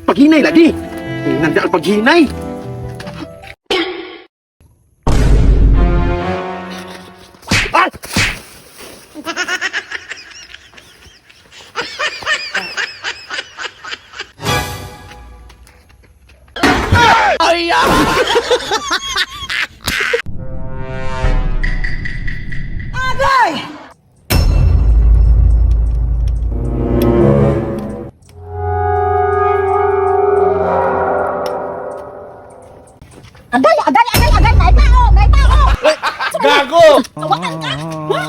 Paghinay lagi. Nanda ang paghinay. Ah! Agay, agay, agay, agay! May tao! May tao! Gago! Tawakan ka! Ha?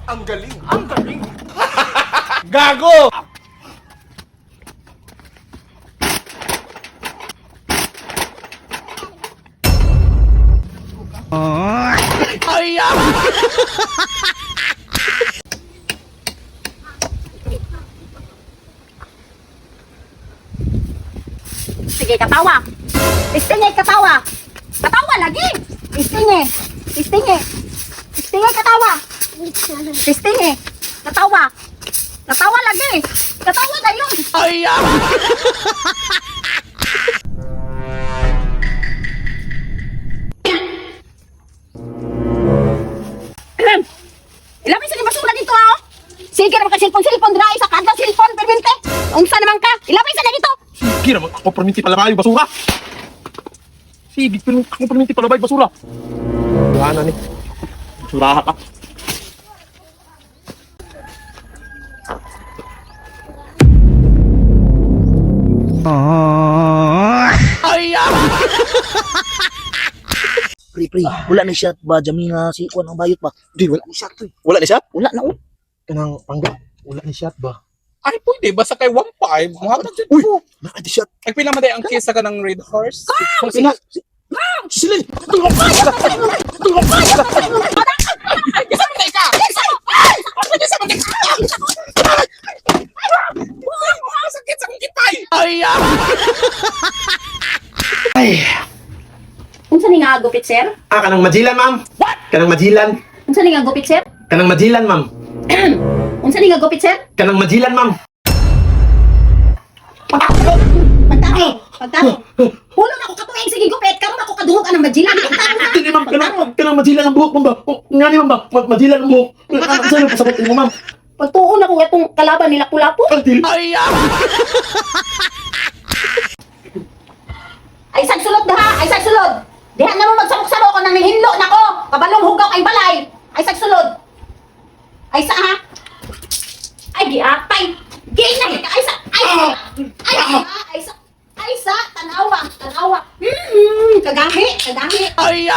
Ang galing! Ang galing! Gago! Sige, katawa! Istinge, katawa! Katawa lagi! Istinge! Istinge! Istinge, katawa! Istinge! Katawa! Katawa lagi! Katawa na yun! Ay! Ilapit sa basura dito ah! oh. Sige naman ka cellphone, cellphone dra isa ka cellphone permente. Unsa naman ka? Ilapit sa dito. Sige naman ako perminti palabay basura. Sige, pero ako perminti palabay basura. Wala na ni. Basuraha ka. Pre, pre, wala na siya ba jami nga si kuan ang bayot ba? Di, wala ni shot. Eh. Wala ni shot? Wala na oh. Kanang pangga. Wala ni shot ba? Ay, pwede. Basta kay 1.5. Mga jud Uy! ko. Naka di shot. Ay, pila man day ang kesa ka ng Red Horse? Sila. Sila. Ay, kesa man day ka! Ay, kesa man day ka! Ay, sakit sa akong kipay! Ay, Ay. Unsa ni nga gupit sir? Ah, kanang majilan, ma'am. What? Kanang majilan. Unsa ni nga gupit sir? Kanang majilan, ma'am. Unsa ni nga gupit sir? Kanang majilan, ma'am. Pagtaro, pagtaro. Hulo na ako katuig sige gupit karon ako kadungog anang majilan. Pagtaro ha. Dili, ma'am. Kanang majilan ang buhok, ma'am ba? Oh, nga ni, ma'am ba? Majilan ang buhok. Ano sa'yo? Pasabot mo, ma'am. Pagtuon ako atong kalaban nila kulapo. Ay, dili. Ay sagsulod daha, ay sagsulod. Diha na mo magsamok-samok ko nang nihinlo nako. Kabalong hugaw kay balay. Ay sagsulod. Ay sa ha. Ay giatay. Gi na ka ay sa ay sa ay sa ay sa ay sa tanawa, tanawa. Kagahi, kagahi. Ay,